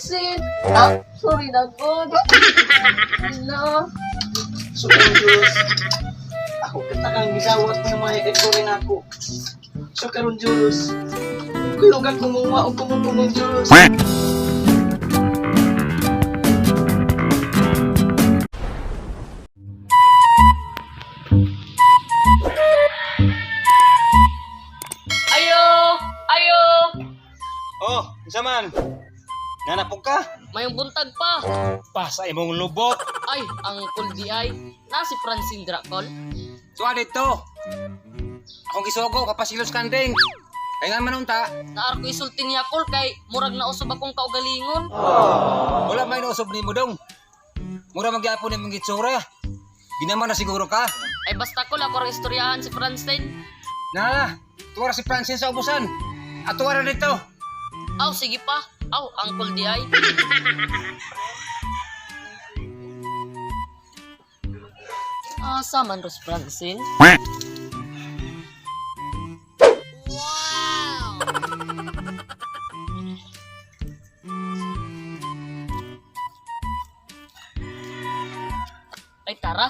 Francine! Ah, sorry na God. Hala. So, Jules, ako katakang gisawat ng mga ikorin ako. So, karon Jules, kuyugan kumuha o kumukumong Jules. Ayo! Ayo! Oh, unsa man? Nanapog ka? Mayong buntag pa. Pa sa imong lubot. Ay, ang kuldi ay. Na si Francine Dracol. Suwa dito. Akong gisugo kapasilos kanding. Kay nga man unta, Naar ko isulti niya kol kay murag na usab akong kaugalingon. wala may nausob nimo dong. Mura magyapon imong gitsura. Ginaman na siguro ka. Ay basta kol ako rang istoryahan si Francine. Na, tuwara si Francine sa ubusan. At tuwara dito. Aw, sige pa. Aw, ang kuldi ay. Asa man ros Francine? Wow! Ay, tara.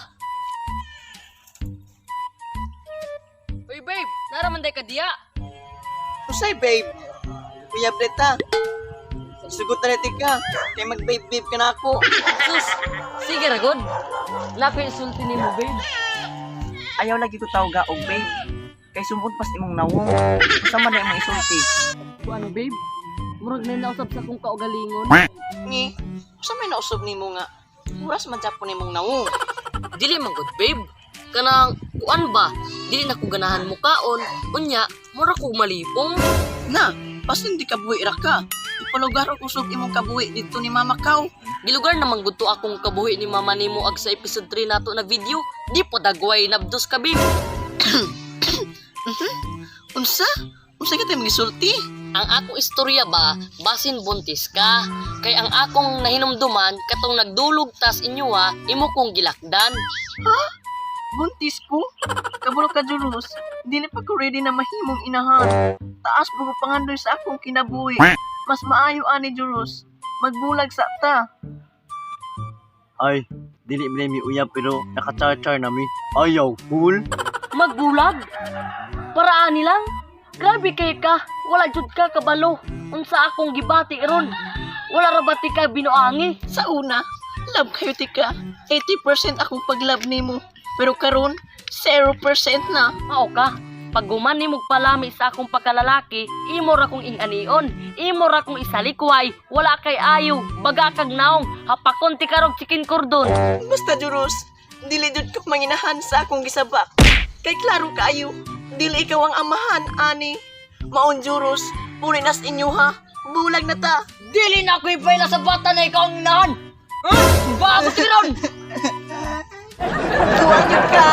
Uy, babe, naraman day ka diya. Usay, babe. Uyab ta. Sugot na rin ka. Kay mag-babe babe ka na ako. Sus, sige ra god. Nakoy insulti nimo, babe. Ayaw lagi ko tawga og babe. Kay sumod pas imong nawong. Usa man na imong isulti. Ano, babe? Murag na nausab sa akong kaugalingon. Ngi, usa may nausab nimo nga. Oras man japon imong nawong. Dili man gud, babe. Kanang kuan ba? Dili na ko ganahan mo kaon. Unya, mura ko malipong. Na, pas hindi ka buhi ra ka. Ipalugar og usog imong kabuhi dito ni Mama Kaw. Gilugar naman gud to akong kabuhi ni mama nimo ag sa episode 3 nato na video. Di po dagway nabdos ka, babe. Unsa? Unsa kita imong gisulti? Ang akong istorya ba, basin buntis ka. Kay ang akong nahinumduman, katong nagdulog tas inyo ha, imo kong gilakdan. Buntis ko? Kabalo ka Julos, di na pa ko ready na mahimong inahan. Taas po ko pangandoy sa akong kinabuhi. Mas maayo ani Julos, magbulag sa ta. Ay, dili man mi uyab pero nakachar-char nami. Ayaw, cool. Magbulag? Paraan nilang? Grabe kay ka, wala jud ka kabalo. Unsa akong gibati ron? Wala ra ba ti ka binuangi? Sa una, love kayo tika. 80% akong paglove nimo. Pero karon, 0% na. Mao ka. Pag gumani mo palami sa akong pagkalalaki, imo ra kong inganion, imo ra kong isalikway, wala kay ayo, baga kag naong, hapakon ti karog chicken cordon. Basta Julos, dili jud ka manginahan sa akong gisabak. Kay klaro kaayo, dili ikaw ang amahan ani. Maon Julos, puri nas inyo ha. Bulag na ta. Dili na ako ipaila sa bata na ikaw ang inahan. Huh? Bago ti ron! Tuwan jud ka.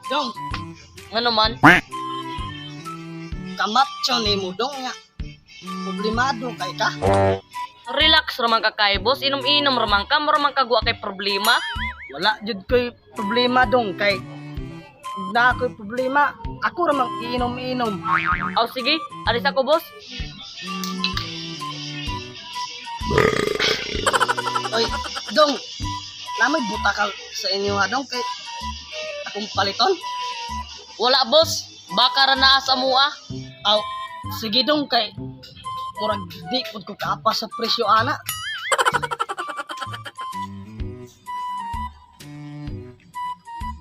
Dong, Ngano man? kamatcho ni mo dong nga. Problemado kay ka. Relax raman ka kay boss, inom-inom raman ka, mura man kagwa kay problema. Wala jud ko'y problema dong kay na ako'y problema. Ako ra mang iinom-inom. Aw sige, alis ako boss. Oy, dong. Namoy buta ka sa inyo ha dong kay akong paliton. Wala boss, baka ra naa sa mua. Aw, sige dong kay murag di pud ko kaapas sa presyo ana.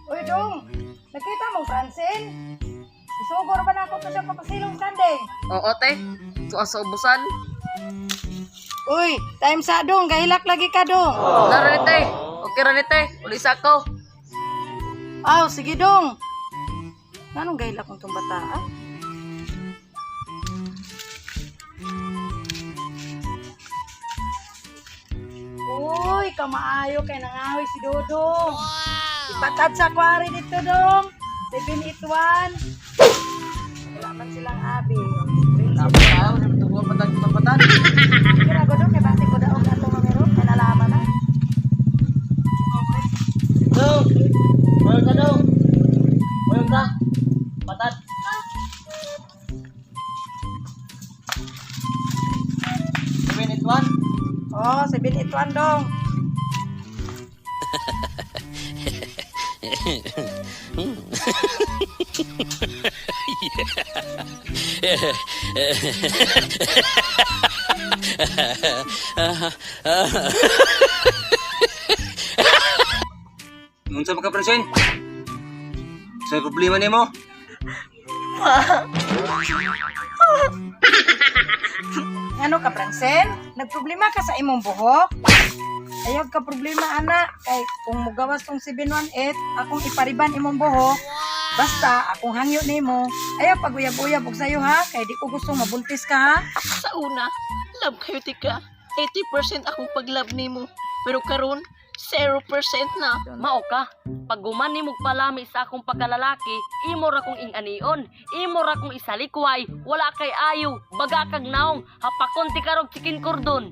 Uy, Dong! Nakita mo, Francine? Isugor ba na ako to siya papasilong kanding? Oo te, tuwa sa ubusan. Uy, time sa dong, gahilak lagi ka dong. Nara ni te, okay ra ni te, uli sa ako. Aw, sige dong. Anong gahilak kong tong bata, ah? kamaayo kay nangahoy si Dodong. Ipatad sa kwari dito, dong. 781. Wala man silang abi. Tapos tao, tubuan patag papatan. Kira ko dong, kay basi ko daog ato mamero. Kay nalaman na. Dong! Mayroon ka, dong! Mayroon ka! Patad! 781? Oh, 781, dong. Unsa ba ka, Francine? Sa problema nimo? Ano ka, Francel? Nagproblema ka sa imong buhok? Ayaw ka problema, ana. Kay kung mugawas tong 718, akong ipariban imong buhok. Basta, akong hangyo nimo. Ayaw paguyab-uyab og sayo ha, kay di ko gusto mabuntis ka ha. Sa una, love kayo tika. 80% akong pag-love nimo. Pero karon, 0% na. Mao ka, pag guman nimo palami sa akong pagkalalaki, imo ra kong ing-anion, imo ra kong isalikway, wala kay ayo, baga kag naong, hapakon ti karog chicken cordon.